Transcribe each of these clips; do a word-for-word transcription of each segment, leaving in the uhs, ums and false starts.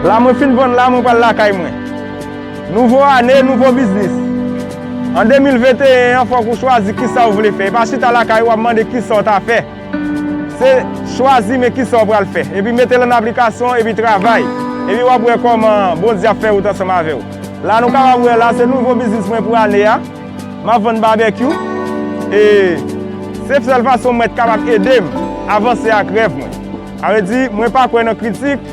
La mwen fin vann la, mwen pral lakay mwen. Nouvo ane, nouvo biznis. An de mil venteyen an, fòk ou chwazi kisa ou vle fè. E pa chita lakay ou ap mande kisa w ta fè. Se chwazi men kisa w pral fè. Epi mete l an aplikasyon, epi travay. Epi w ap wè kòman Bondye ap fè wout ansanm avè w. La nou kapab wè la, se nouvo biznis mwen pou ane a. M ap vann babekyou. E se sèl fason mwen t kapab ede m avanse ak rèv mwen. Sa vle di, mwen pa kwè nan kritik,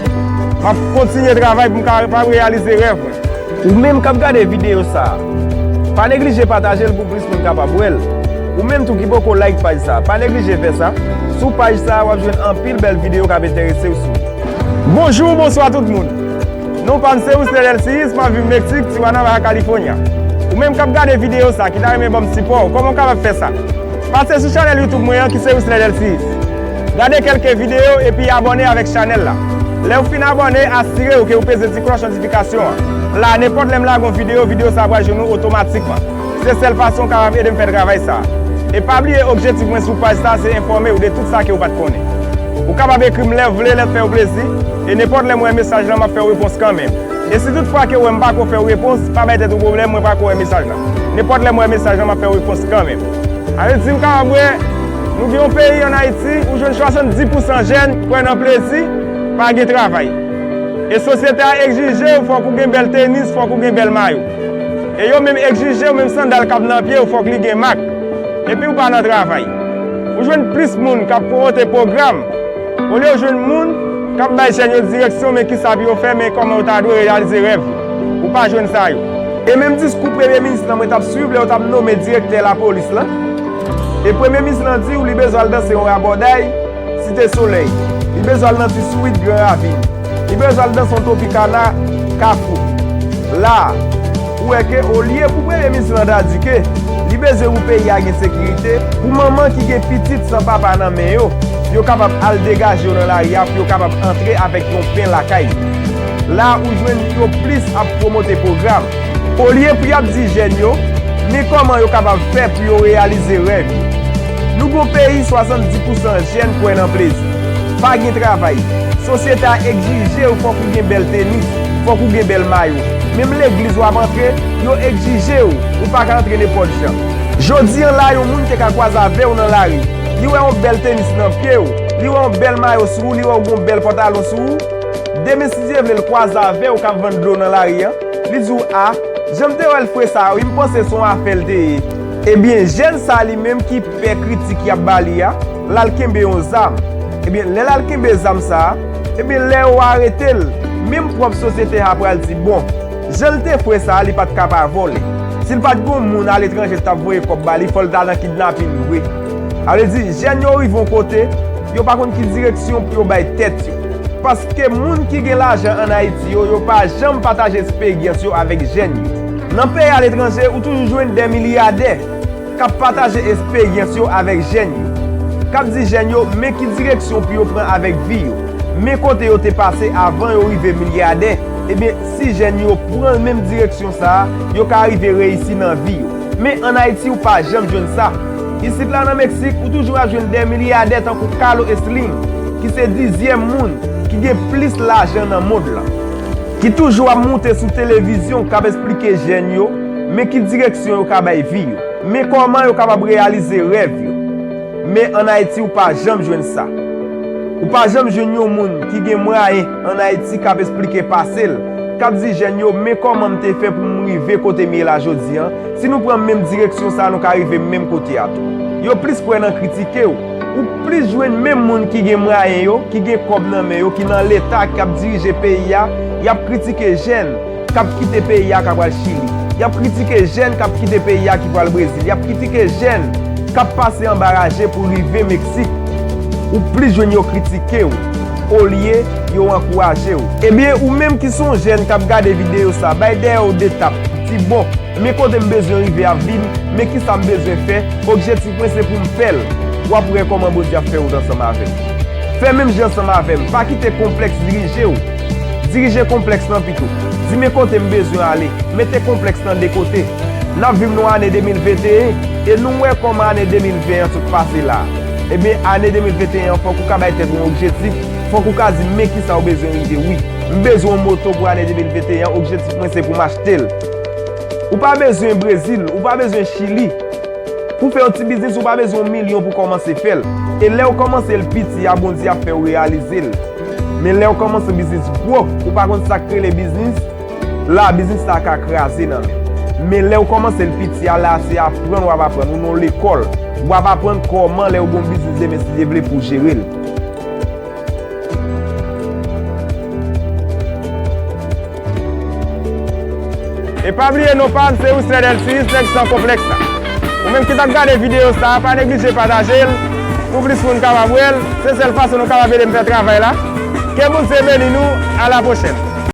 m ap kontinye travay pou m kapab reyalize rèv mwen. Ou menm k ap gade videyo sa a, pa neglije pataje l pou plis moun kapab wè l. Ou menm tou ki poko like paj sa a, pa neglije fè sa. Sou paj sa a, w ap jwenn anpil bèl videyo k ap enterese w sou. Bonjou, bonswa tout moun. Non pa m se Wisler Delcius, m ap viv Meksik, Tijuana, Baja California. Ou menm k ap gade videyo sa, ki ta renmen ban m sipò, kòman w kapab fè sa? Pase sou chanèl YouTube mwen an ki se Wisler Delcius. Gade kèlke videyo epi abòne avèk chanèl la. Lè w fin abòne, asire w ke w peze ti klòch notifikasyon an. La, nenpòt lè m lage yon videyo, videyo sa a pral jwenn ou otomatikman. Se sèl fason w kapab ede m fè travay sa a. E pa bliye, objektif mwen sou paj sa a se enfòme w de tout sa ke w pa t konnen. Ou kapab ekri m lè w vle, lè l fè w plezi, e nenpòt lè m wè mesaj lan, m ap fè w repons kanmenm. E si toutfwa ke w wè m pako fè w repons, pa bay tèt ou pwoblèm, mwen pako wè mesaj lan. Nenpòt lè m wè mesaj lan, m ap fè w repons kanmenm. Sa vle di m kapab wè, nou gen yon peyi ann Ayiti, ou jwenn swasanndis pousan jèn kwè nan plezi, pa gen travay. E sosyete a egzije w, fòk ou gen bèl tenis, fòk ou gen bèl mayo. E yo menm egzije w, menm sandal k ap nan pye w, fòk li gen mak. Epi w pa nan travay. Ou jwenn plis moun k ap pwomote pwogram, olye w jwenn moun k ap bay jèn yo direksyon, men kisa pou yo fè, men kòman yo ta dwe reyalize rèv yo. Ou pa jwenn sa yo. E menm diskou premye minis lan mwen t ap swiv lè yo t ap nonmen direktè lapolis lan. E premye minis lan di w li bezwen al danse yon rabòday Site Solèy. Li bezwen al nan ti swit Gran Ravin. Li bezwen al danse yon Tropicana Kafou. La a, ou wè ke olye pou premye minis lan ta di ke li bezwen pou peyi a gen sekirite, pou manman ki gen pitit san papa nan men yo, yo kapab al degaje yo nan lari a pou yo kapab antre avèk yon pen lakay yo. La a, ou jwenn yo plis ap pwomote pwogram. Olye pou y ap di jèn yo, men kòman yo kapab fè pou yo reyalize rèv yo. Nou gon peyi swasanndis pousan jèn kwè nan plezi. Pa gen travay. Sosyete a egzije w fòk ou gen bèl tenis, fòk ou gen bèl mayo. Menm legliz w ap antre, yo egzije w, ou pa ka antre nenpòt jan. Jodi an la, yon moun te ka kwaze avè w nan lari. Li wè yon bèl tenis nan pye w, li wè yon bèl mayo sou ou, li wè w gon bèl pantalon sou ou. Demen, si Dye vle, l kwaze avè w k ap vann dlo nan lari an. Li di w, a, jan m te wè l fre sa a wi, m panse se yon afè l te ye. Ebyen, jèn sa a li menm ki pè kritik y ap ba li a, l al kenbe yon zam. Ebyen, lè l al kenbe zam sa a, ebyen, lè yo arete l, menm pwòp sosyete a pral di, bon, jan l te fre sa a, li pa t ka pa vòlè. Si l pa t gon moun aletranje l t ap voye kòb ba li, fò l ta nan kidnapin vre. Sa vle di, jèn yo rive yon kote, yo pa konn ki direksyon pou yo bay tèt yo. Paske moun ki gen lajan ann Ayiti yo, yo pa janm pataje esperyans yo avèk jèn yo. Nan peyi aletranje, ou toujou jwenn de milyadè k ap pataje esperyans yo avèk jèn yo, k ap di jèn yo men ki direksyon pou yo pran avèk vi yo, men kote yo te pase avan yo rive milyadè. Ebyen, si jèn yo pran menm direksyon sa a, yo ka rive reyisi nan vi yo. Men ann Ayiti, ou pa janm jwenn sa. Isit la nan Meksik, ou toujou ap jwenn de milyadè tankou Carlos Slim, ki se dizyèm moun ki gen plis lajan nan mond lan, ki toujou ap moute sou televizyon k ap esplike jèn yo men ki direksyon yo ka bay vi yo, men kòman yo kapab reyalize rèv yo. Men ann Ayiti, ou pa janm jwenn sa. Ou pa janm jwenn yon moun ki gen mwayen ann Ayiti k ap esplike pase l, k ap di jèn yo, men kòman m te fè pou m rive kote m ye la jodi an. Si nou pran menm direksyon sa a, nou ka rive menm kote a tou. Yo plis kwè nan kritike w. Ou plis jwenn menm moun ki gen mwayen yo, ki gen kòb nan men yo, ki nan Leta, k ap dirije peyi a, y ap kritike jèn k ap kite peyi a k ap al Chili. Y ap kritike jèn k ap kite peyi a ki pral Brezil. Y ap kritike jèn k ap pase anba raje pou rive Meksik. Ou plis jwenn yo kritike w, olye yo ankouraje w. Ebyen, ou menm ki se yon jèn k ap gade videyo sa, bay dèyè w de tap, di, bon, men kote m bezwen rive ap vin, men kisa m bezwen fè, objektif mwen se pou m fè l. W ap wè kòman Bondye ap fè wout ansanm avè m. Fè menm jan ansanm avè m, pa kite konplèks dirije w. Dirije konplèks lan pito. Di men kote m bezwen ale, mete konplèks lan de kote. N ap viv nan ane de mil venteyen, e nou wè kòman ane de mil ven an sot pase la a. Ebyen, ane de mil venteyen an, fòk ou ka bay tèt ou yon objektif, fòk ou ka di men kisa w bezwen rive, wi. M bezwen yon moto pou ane de mil venteyen an, objektif mwen se pou m achte l. Ou pa bezwen Brezil, ou pa bezwen Chili. Pou fè yon ti biznis, ou pa bezwen yon milyon pou kòmanse fè l. E lè w kòmanse l piti a, Bondye ap fè w reyalize l. Men lè w kòmanse yon biznis gwo, ou pa konn sa k rele biznis, la, biznis la ka kraze nan men w. Men lè w kòmanse l piti a, la, se aprann w ap aprann, ou nan yon lekòl. W ap aprann kòman lè w gen yon biznis demen, si Dye vle, pou w jere l. E pa bliye non pa m, se Wisley Delcius, nèg san konplèks la. Ou menm ki t ap gade videyo sa a, pa neglije pataje l pou plis moun kapab wè l. Se sèl fason nou kapab ede m fè travay la. Ke Bondye beni nou. A la pwochèn.